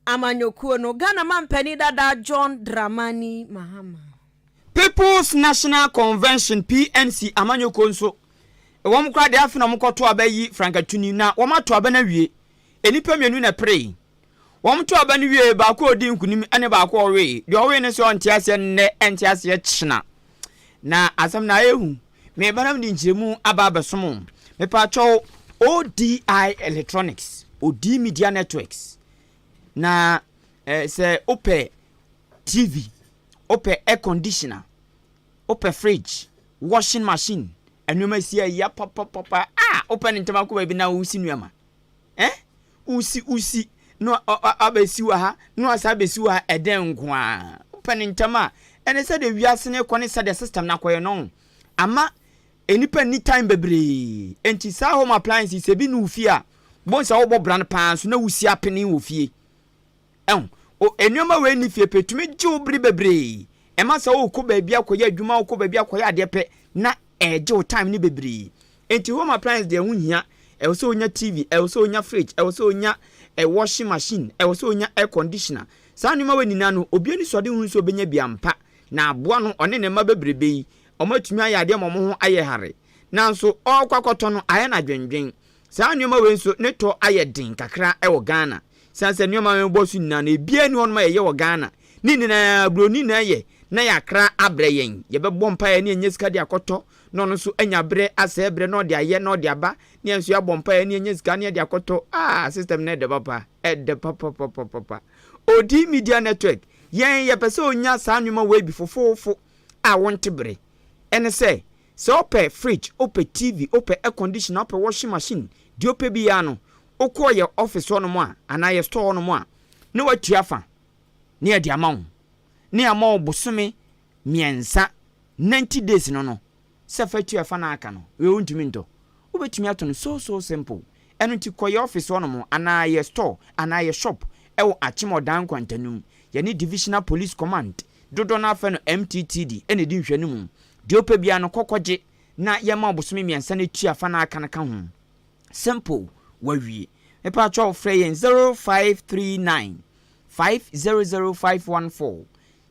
amanyɔkuo no, Ghana mampanin dada John Dramani Mahama. People's National Convention, PNC, amanyɔkuo nso, wɔn koraa deɛ afe na wɔkɔto aba yi frankatuni na wɔato aba no awie. Nnipa mmienu na ɛperee. Wɔtoo aba no wiee, baako a ɔdii nkonim ne baako a ɔwee. Deɛ ɔwee no sɛ ɔnte aseɛ nnɛ, ɛnte aseɛ kyena. Na asɛm no ayɛ hu. Mereba na mede nkyerɛmu aba abɛsom wo. Mepaakyɛw, ODI Electronics, Odi Media Networks. Na eh, sɛ wopɛ TV, wopɛ air conditioner, wopɛ fridge, washing machine, nneɛma si ayia papapapa a, wopɛ ne ntɛm akɔ baabi na wosi nneɛma. Eh? Wosi wosi na abɛsi wɔ ha na wasa abɛsi wɔ ha ɛdɛn nko a wopɛ ne ntɛm a ɛne sɛdeɛ wiase no kɔ ne sɛdeɛ system no akɔyɛ no ama nnipa nni time bebree nti saa home appliances ebi ne wo fie a bohu sɛ wobɔ bra no paa nso na wosi apene wɔ fie. Ɛho, o, nneɛma wei nni fie pɛ tumi gye wo bere bebree. Ɛma sɛ wokɔ baabi akɔyɛ adwuma, wokɔ baabi akɔyɛ adeɛ pɛ na ɛregye wo time no bebree. Enti home appliance deɛ ɛho hia. Ɛwɔ sɛ wonya TV, ɛwɔ sɛ wonya fridge, ɛwɔ sɛ wonya eh, washing machine, ɛwɔ sɛ wonya air conditioner. Saa nneɛma wei nyinaa no, obi ani sɔ de hu sɛ obɛnya bi ampa na aboa no, ɔne ne mma bebrebe yi, wɔatumi ayɛ adeɛ ma wɔn ho ayɛ hare. Nanso ɔrekɔ akɔtɔ no, ayɛ no adwendwen. Saa nneɛma wei nso, ne tɔ ayɛ den kakra wɔ Ghana. Esiane sɛ nneɛma a mebɔ so nyinaa no, ebiara nni hɔnom a yɛyɛ wɔ Ghana. Ne nyinaa, buroni na ɛyɛ na yɛakra abrɛ yɛn. Yɛbɛbɔ mpaeɛ na yɛanya sika de akɔtɔ, na ɔno nso anya berɛ asɛe berɛ na ɔde ayɛ na ɔde aba, na yɛn nso yɛabɔ mpaeɛ na yɛanya sika na yɛde akɔtɔ. Ah, system no ɛdɛ papa, ɛdɛ papapapapa. Odi Media Network, yɛn yɛpɛ sɛ onya saa nneɛma wei bi fofoofo a wonte bere. Ɛne sɛ, sɛ wopɛ fridge, wopɛ TV, wopɛ air conditioner, wopɛ washing machine, deɛ wopɛ biara no, wokɔ yɛ office hɔnom a anaa yɛ store hɔnom a na watua fa na yɛde ama wo na yɛama wo bosome mmiɛnsa 90 days no no sɛ fa tua fa na aka no wei wontumi ntɔ wobɛtumi atɔ no so so simple ɛno nti kɔ yɛ office hɔnom anaa yɛ store anaa yɛ shop ɛwɔ Akyem Ɔdan Nkwantanum yɛne Divisional Police Command dodoɔ no afɛ no MTTD ɛna ɛdi nhwɛanimu deɛ wopɛ biara no kɔ kɔgye na yɛma wo bosome mmiɛnsa na tua fa na aka no ka ho. Simple wawie. Mepakyɛw frɛ yɛn 0539 500 514,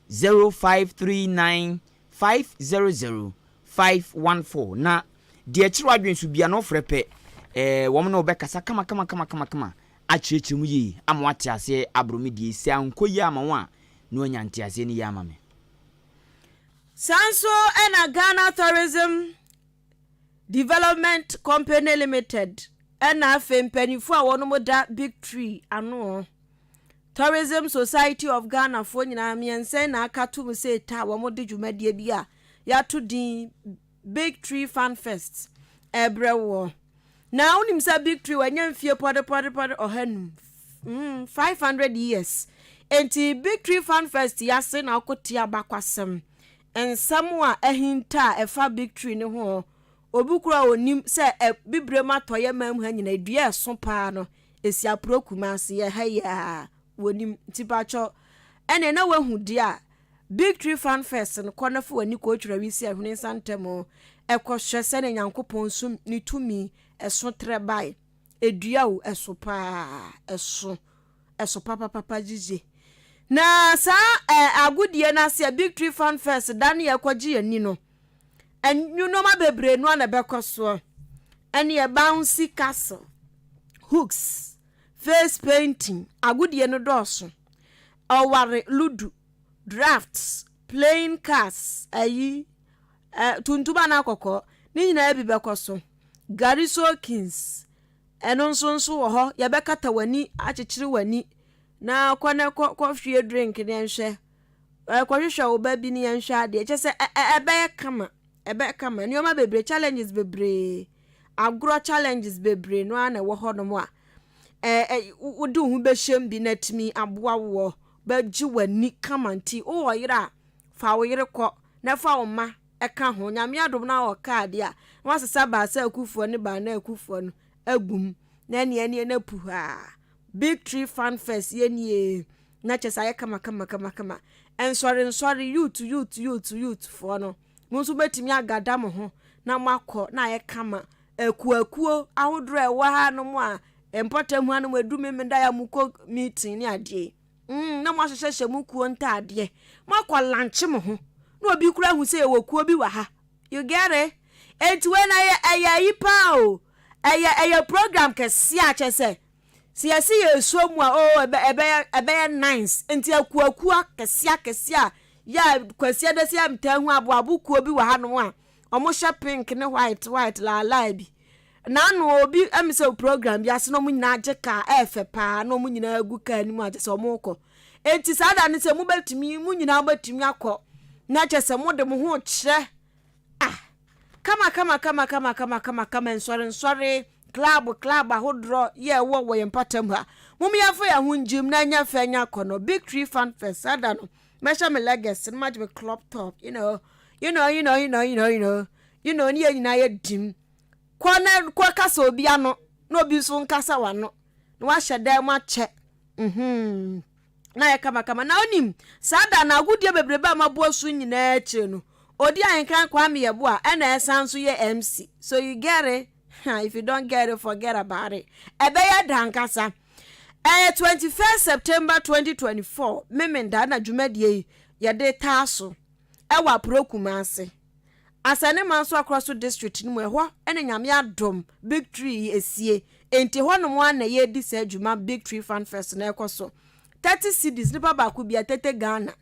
0539 500 514 na deɛ ɛkyerɛ w'adwene so bia no wofrɛ pɛ eh, wɔn ne wobɛkasa kama kama kama kama kama akyerɛkyerɛ mu yie ama wate aseɛ aboro me die sɛ ankɔ yie ama wo a na wanya nteaseɛ no yie ama me. Saa nso na Ghana Tourism Development Company Limited ɛna afei mpanyinfoɔ a wɔn da Big Tree ano Tourism Society of Ghana foɔ nyinaa mmiɛnsa na aka tom sɛ ta a wɔn de dwumadie bi a yɛato din Big Tree Fun Fest ɛbrɛ woɔ. Na wonim sɛ Big Tree wanya mfie pɔdepɔdepɔde ɔha num 500 years. Enti Big Tree Fun Fest yi ase na wokɔtie abakwasɛm Nsɛm a ahinta a ɛfa Big Tree no ho Obi koraa a ɔnim sɛ Abibirem atɔeɛ man mu ha nyinaa, dua a ɛso paa no, ɛsi Apuro Kumasi, yɛ ha yi ara, wɔnim. Nti pakyɛ, ɛnneɛ na woahu deɛ a Big Tree Fun Fest no, kɔ na fa w'ani kɔtwira wisi Ahwene nsa ntam kɔhwɛ sɛdeɛ Nyankopɔn som ne tumi ɛso trɛ bae. Dua o, ɛso paa, ɛso. ɛso papapapa gyigye. Na saa eh, agodie no ase a Big Tree Fun Fest da ne yɛkɔgye yɛn ani no, nneɛma bebree no a na ɛbɛkɔ soɔ. Ɛne bouncy castle, hooks, face painting, agodie no dɔɔso. Ɔware ludu, drafts, playing cards, ayi, eh, tuntum anaa kɔkɔɔ, ne nyinaa bi bɛkɔ so. Gari soakings, Ɛno nso nso wɔ hɔ, yɛbɛkata w'ani, akyekyere w'ani, na kɔ na kɔ kɔhwie drink ne yɛnhwɛ. Kɔhwehwɛ wo ba bi ne yɛnhwɛ adeɛ. Kyɛ sɛ ɛbɛyɛ kama, ɛbɛyɛ kama. Nneɛma bebree, challenges bebree, agorɔ challenges bebree no ara na ɛwɔ hɔnom a, ɛ ɛ wode wo ho bɛhyɛm bi na atumi aboa woɔ. bɛgye w'ani kama nti wowɔ yere a fa wo yere kɔ na fa wo mma ka ho. Nyame adom na wɔ kaa deɛ a, na wasesa Baasa Akufoɔ ne Baana Akufoɔ no agu mu na ɛneɛ ɛneɛ na puhaa. Big Tree Fun Fest yɛ nie na kyɛ sɛ ayɛ kama kama kama kama. Nsɔre nsɔre youth youth youth youth foɔ no, mo nso mobɛtumi agada mo ho na moakɔ na ayɛ kama. Akuakuo ahodoɔ a ɛwɔ ha nom a mpɔtam ha nom ɛdu Memenda a mokɔ meeting ne adeɛ. Mm, na moahyehyɛhyɛ mo kuo ntaadeɛ. Moakɔ lankye mo ho. Na obi kura hu sɛ yɛwɔ kuo bi wɔ ha. You get it? Enti wei na ɛyɛ ɛyɛ ayi paa o. Ɛyɛ ɛyɛ program kɛseɛ a kyɛ sɛ sɛ yɛsi yɛsuo mu a oo ɛbɛ ɛbɛyɛ ɛbɛyɛ nice. Nti akuakuo akɛseɛ akɛseɛ a yɛ a kwasia da si a metaa hu aboabo kuo bi wɔ hanom a wɔhyɛ pink ne white white laalaa bi. N'ano obi ɛmi sɛ program bi ase na wɔn nyinaa gye kaa ɛɛfɛ paa na wɔn nyinaa gu kaa no mu a kyɛ sɛ wɔn rekɔ. Eti saa da no sɛ mo bɛtumi mo nyinaa bɛtumi akɔ na kyɛ sɛ mo de mo ho kyerɛ ah kama kama kama kama kama kama kama nsɔre nsɔre club club ahodoɔ yɛ ɛwɔ wɔ yɛn mpatam ha. Mom yɛmfa yɛn ho ngyim na ɛnyɛ fɛ nyɛ akɔnɔ. Big Tree Fun Fest saa da no mɛhyɛ me leggings na magye me crop top you know you know you know you know you know you know you know ne yɛn nyinaa yɛ dim. Kɔ na kɔ kasa obi ano na obi nso nkasa w'ano na wahyɛ dan mu akyɛ mhm na ayɛ kamakama na onim saa da na agodie bebrebe a maboa so nyinaa akyire no odi ahenkran Kwame Yeboah ɛna ɛsan nso yɛ MC so you get it if you don't get it forget about it ɛbɛyɛ da ankasa ɛyɛ 21st September 2024 Memenda na dwumadie yi yɛde taa so ɛwɔ Apuro Kumase Asane Manso Akoraso District no mu, ɛhɔ na Nyame adom Big Tree yi esie, enti hɔ nom ara na yɛredi saa dwuma Big Tree Fun Fest no ɛkɔ so. 30 cedis, nipa baako bia, tete Ghana.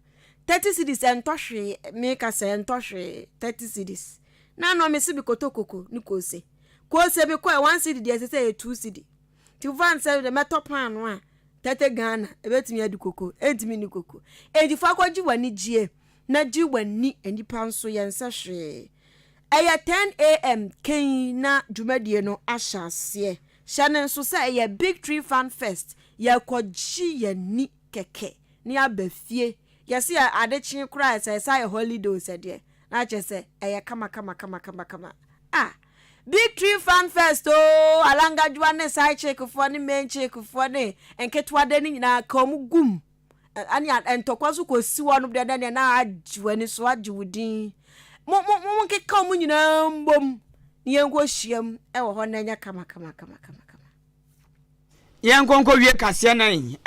30 cedis ɛntɔ hwee, meka sɛ ɛntɔ hwee, 30 cedis. Na ano mese mekɔtɔ koko ne koose. Koose mekɔɛ, 1 cedi deɛ ɛsɛ sɛ ɛyɛ 2 cedi. Nti wofa no sɛ mɛtɔ paano a, tete Ghana, ɛbɛtumi adi koko, ɛntumi nni koko. Enti fa kɔgye w'anigyeɛ. Na gye w'ani nnipa nso yɛnsɛ hwee. Ɛyɛ 10am kɛn na dwumadie no ahyɛ aseɛ. Hyɛ no nso sɛ ɛyɛ Big Tree Fun Fest, yɛrekɔgye y'ani kɛkɛ na yɛaba fie. Yɛse yɛ ade kye koraa a sɛ ɛsan yɛ holiday o sɛ deɛ na kyerɛ sɛ ɛyɛ kama kama kama kama kama. Ah! Big Tree Fun Fest oo, Alangadwoa ne side chick foɔ ne main chick foɔ ne nketewa dɛ no nyinaa ka wɔn gum. Ɛne ntɔkwa nso kɔsi hɔ nom deɛ deɛ na agye w'ani so agye wo din. Mo mo mo nkeka wɔn nyinaa mbom na yɛnkɔ hyiam wɔ hɔ na ɛnyɛ kama kama kama kama kama. Yɛnkɔ nkɔwie kaseɛ no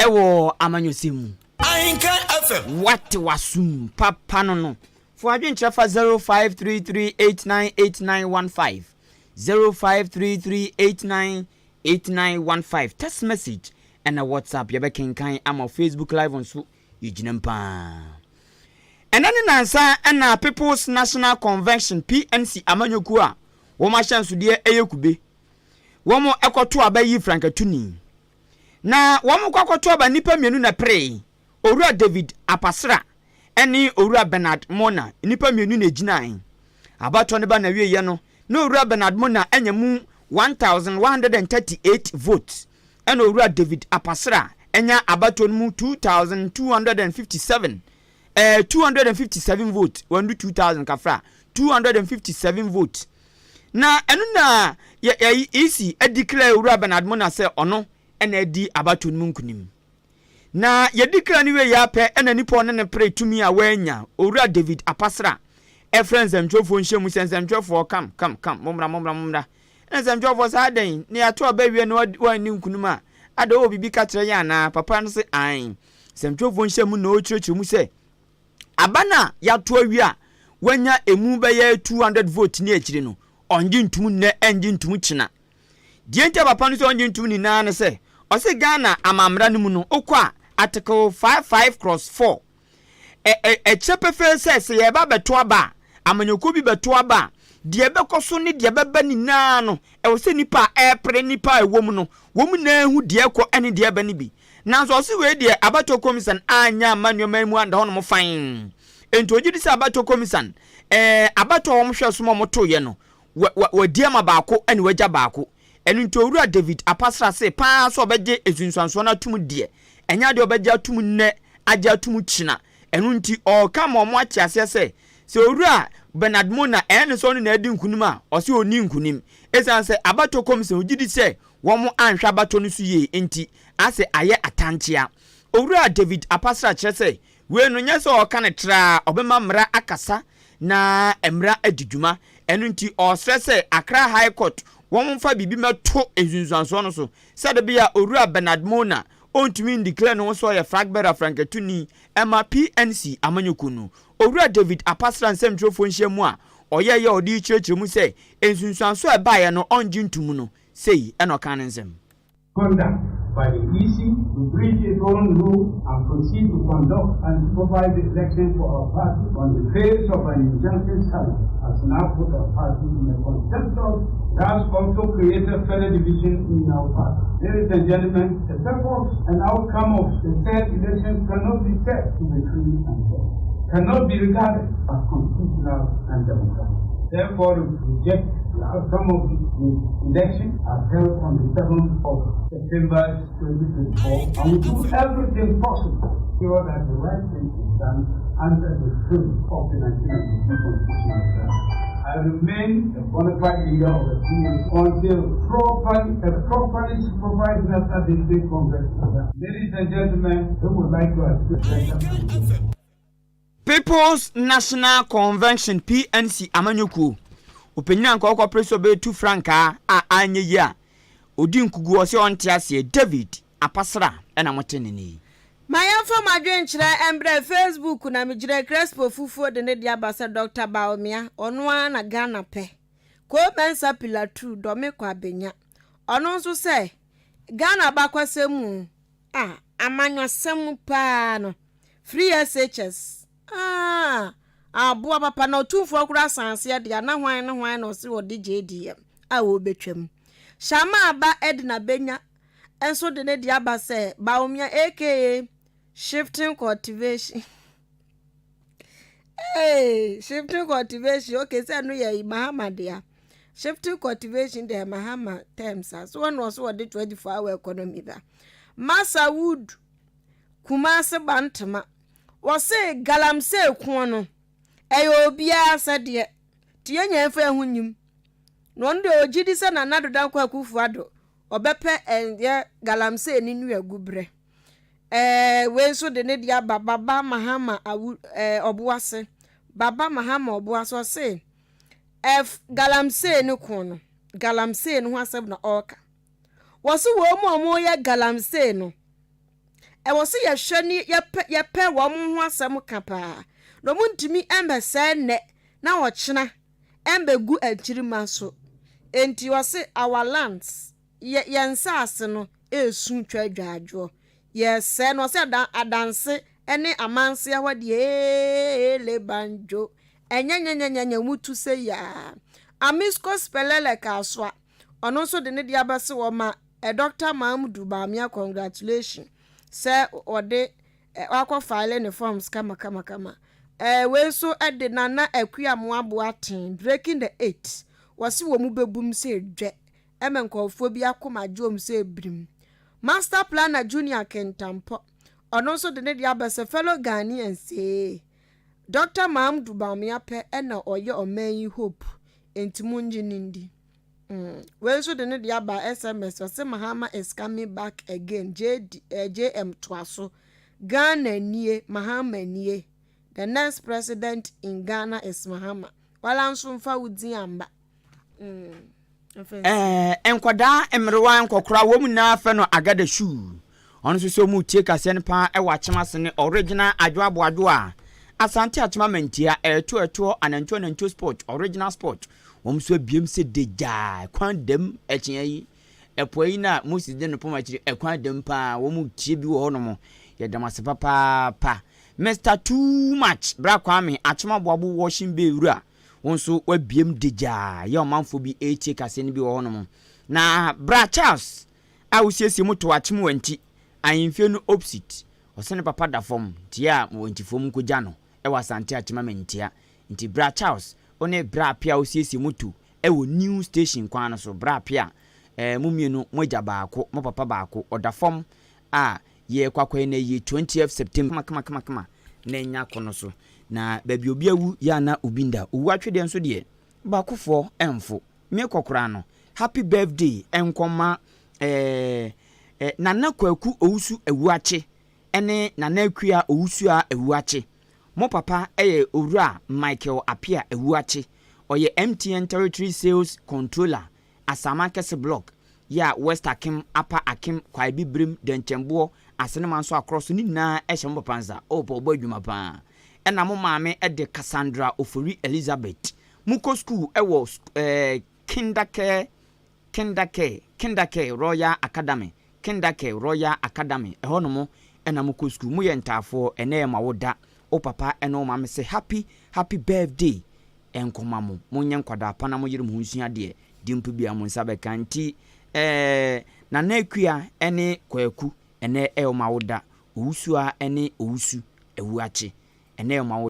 wɔ amanyɔsɛm mu. Ahenkan FM. Wate w'asom papa no no. Fa w'adwenkyerɛ fa 0533898915, 0533898915, text message ɛna WhatsApp yɛbɛkenkan ama wo. Facebook live nso yɛgyina mu paa. Ɛnɛ ne nansa ɛna People's National Convention, PNC, amanyɔkuo a wɔn ahyɛnsodeɛ ɛyɛ kube. Wɔn ɛkɔto aba yi frankatuni. Na wɔn kɔ akɔto aba nnipa mmienu na ɛperee, Owura David Apasera ɛne Owura Bernard Mornah, nnipa mmienu na ɛgyinae. Abatoɔ no ba n'awieɛ no, na Owura Bernard Mornah anya mu 1,138 votes, ɛna Owura David Apasera anya abatoɔ no mu 2,257, eh, 257 votes, wandu 2,000 kafra, 257 votes. Na ɛno na yɛ, yɛ, EC declare Owura Bernard Mornah sɛ ɔno ɛna adi abatoɔ no mu nkunim. Na yɛdi kra no wieeɛ ara pɛ na nipa a ɔne no peree tumi a wannya, Owura David Apasra, frɛɛ nsɛmtwerɛfoɔ nhyiamu sɛ, Nsɛmtwerɛfoɔ, come, come, come, mommra, mommra, mommra. Ɛna nsɛmtwerɛfoɔ sɛ, Adɛn, na yɛato aba awie na woanni nkunim a, adɛn wowɔ biribi ka kyerɛ yɛn anaa? Papa no se, Aane. Nsɛmtwerɛfoɔ nhyiamu na ɔrekyerɛkyerɛ mu sɛ, aba no a yɛato awie a wanya emu bɛyɛ 200 vote ne akyire no, ɔnnye ntom nnɛ, ɛnnye ntom kyena. Deɛ nti a papa no sɛ ɔngye ntom nyinaa ne sɛ, ɔse Ghana amammra no mu no, wokɔ a, Article 55 cross 4, ɛ, ɛ, ɛkyerɛ pefee sɛ, sɛ yɛreba abɛto aba a, amanyɔkuo bi bɛto aba a, deɛ ɛbɛkɔ so ne deɛ ɛbɛba nyinaa no, ɛwɔ sɛ nnipa a ɛrepere, nnipa a ɛwɔ mu no, wɔn nyinaa hu deɛ ɛrekɔ ne deɛ ɛreba no bi. Nanso ɔse wei deɛ abatoɔ komisan anyɛ amma nneɛma yi mu anda hɔnom fann. Enti ɔgye di sɛ abatoɔ komisan, ɛɛ, abatoɔ a wɔhwɛɛ so ma wɔtoeɛ no, Wa, wa, wadi ama baako ne wagya baako. Ɛno nti Owura David Apasra se paa sɛ ɔbɛgye nsunsuansoɔ no atom deɛ, ɛnyɛ adeɛ a ɔbɛgye atom nnɛ agye atum kyena. Ɛno nti ɔreka ma wɔn ate aseɛ sɛ, sɛ Owura Bernard Mornah ɛyɛ ne sɛ ɔno na adi nkunim a, ɔse ɔnni nkunim. Ɛsiane sɛ abatoɔ kɔmisen ɔgye di sɛ wɔn anhwɛ abatoɔ no so yie nti, asɛ ayɛ atankyea. Owura David Apasra kyerɛ sɛ wei no nyɛ sɛ ɔreka no traa, ɔbɛma mmara akasa na mmara adi dwuma. Ɛno nti ɔresrɛ sɛ Accra High Court wɔn mfa biribi mmɛto nsunsuansoɔ no so sɛdeɛ ɛbɛyɛ a Owura Bernard Mornah ɔntumi ndeclare ne ho sɛ ɔyɛ flag bearer frankatuni ɛma PNC amanyɔkuo no. Owura David Apasra nsɛmtwerɛfoɔ nhyiamu a ɔyɛeɛ a ɔde rekyerɛkyerɛ mu sɛ nsunsuansoɔ a ɛbaeɛ no ɔngye ntomu no, sei na ɔkaa ne nsɛm. Conduct by the EC to breach its own rule and proceed to conduct and supervise the election for our party on the face of an injunction challenge has now put our party in a contemptuous It has also created further division in our party. Ladies and gentlemen, the purpose and outcome of the said elections cannot be said to be free and fair, cannot be regarded as constitutional and democratic. Therefore, we reject the outcome of the election as held on the 7th of September 2024, and we do everything possible to ensure that the right thing is done under the spirit of the 1992 Constitution. I remain a bona fide leader of the PNC until properly, a properly supervised National District Congress is done. Ladies and gentlemen, we would like to assist People's National Convention, PNC, amanyɔkuo ɔpanyin a anka ɔkɔpere sɛ ɔbɛtu frankaa a anyɛ yie a ɔdi nkuguo ɔsɛ ɔnte aseɛ David Apasra na mote ne nne yi. Ma yɛmfa mo adwenkyerɛ mbrɛ Facebook na megyina Crespo fufuo de ne de aba sɛ Doctor Bawumia ɔno ara na Ghana pɛ Koo Mensah Pilatuu Dɔme Kwabenya ɔno nso sɛ Ghana abakwasɛm mu Ah amanyɔsɛm mu paa no free SHS ah aboa papa na ɔtumfoɔ koraa san aseɛ deɛ na hwan ne hwan na ɔse ɔde JDM a ɔrebɛtwam Shama aba Edna Benya nso de ne deɛ aba sɛ Bawumia aka shifting cultivation Hey, shifting cultivation. Okay, sɛ no yɛ Mahama dea. Shifting cultivation deɛ Mahama terms a. So wɔn na ɔso wɔde 24 hour economy ba. Masa Wood, Kumasi Bantama. Wɔse galamsey koɔ no, ɛyɛ obiara sɛdeɛ. Nti yɛn nyinaa mfa ɛho nyim. Na ɔno deɛ ɔgye di sɛ Nana Addo Dankwa Akufo-Addo ɔbɛpɛ ɛyɛ galamsey ne nnuagu berɛ. Ɛɛ wei nso de ne deɛ aba Baba Mahama awu ɛɛ Ɔboase. Baba Mahama Ɔboase ɔse ɛf galamsey no ko no galamsey no ho asɛm na ɔreka. Wɔse wɔn mu a wɔyɛ galamsey no ɛwɔ sɛ yɛhwɛ ne yɛpɛ yɛpɛ wɔn ho asɛm ka paa na wɔn ntumi mmɛsɛe nnɛ na ɔkyena ɛmbɛgu akyirima so. Enti ɔse our lands Yɛ yɛn nsaase no resu twa adwaadwoɔ. Yɛresɛe no. Ɔse ada adanse ne amanseɛ hɔ deɛ ee lebanjo. Ɛnyɛ nyɛnyɛnyɛnyɛ wɔn tu sɛ yaa. Amisco Spelele Kasoa ɔno nso de ne deɛ aba se wɔma Doctor Mahamudu Bawumia congratulation sɛ ɔde wakɔ file ne forms kama kama kama. Ɛɛ wei nso de Nana Akua Amoah Boateng breaking the eight wɔse wɔn bɛbum sɛ dwɛ ɛma nkurɔfoɔ bi akoma gye wɔn sɛ birim. Master Planner Junior Kintampɔ, ɔno nso de ne deɛ aba sɛ fellow Ghanaians ee, Doctor Mahamudu Bawumia pɛ na ɔyɛ ɔman yi hope, enti mongye no ndi. Mm. Wei nso de ne deɛ aba SMS, ɔse Mahama is coming back again, JD, eh, JM toa so. Ghana nie, Mahama nie. The next president in Ghana is Mahama. Wala nso mfa wo din amba. Ɛɛ nkwadaa, mmerewa, nkɔkora, wɔn nyinaa fɛ no agada shuu. Ɔno nso sɛ wɔn tie kaseɛ no paa ɛwɔ akyem ase ne original adwo aboadwo a Asante akyem amantia ɛɛto ɛtoɔ anantuo anantuo sport original sport wɔn nso abiem sɛ degyaa kwan dam ɛkyea yi ɛpoa yi na Moses de no pɔm akyiri ɛkwan dam paa wɔn tie bi wɔ hɔnom yɛdam ase papaapa Mr too much bra Kwame akyem aboabo washing bay wura Wo nso woabiem degyaa yɛ ɔmanfoɔ bi retie kaseɛ no bi wɔ hɔnom. Na bra Charles a wosiesie mu to akyem wanti ahemfie no opsit. Ɔse ne papa da fam nti yɛ a wantifoɔ mu nkɔgya no wɔ Asante Akyem Amantia. Nti bra Charles wo ne bra Appiah a wosiesie mu to wɔ new station kwan no so. Bra Appiah eh, mo mmienu mo agya baako, mo papa baako, ɔda fam a. Yɛrekɔ akɔyɛ no ayie 20th September kamakamakama na ɛnya akɔnɔ so. Na baabi obi awu yɛ a na obi nda. Owu atwedeɛ nso deɛ, baakofoɔ mfo. Merekɔ koraa no, happy birthday nkɔma eh, eh, Nana Kwaku Owusu Awuakye ne Nana Akua Owusua Awuakye. Mo papa yɛ Owura Michael Appiah Awuakye. Ɔyɛ MTN Territory Sales Controller Asaman Kɛse Block, yɛ a West Akem, Upper Akem, Kwaebibirem, Dɛnkyɛmboɔ, Asenema nso akorɔ so ne nyinaa hyɛ mo papa nsa. Oh, papa ɔbɔ adwuma paa. Ɛna mo maame de Cassandra Ofori Elizabeth. Mokɔ sukuu wɔ eh, Kindercare, Kindercare, Kindercare Royal Academy, Kindercare Royal Academy, ɛhɔ nom na mokɔ sukuu. Moyɛ ntaafoɔ, ɛnɛ yɛ mo awoda. Wo papa ne wo maame se happy, happy birthday nkɔma mo. Monyɛ nkwadaa pa na moyere mo ho nsua adeɛ. Di mpo biara mo nsa bɛka. Nti eh, Nana Akua ne Kwaku, ɛnɛ ɛyɛ wɔn awoda. Owusua ne Owusu, Awuakye, ɛnɛ yɛ wɔn awoda.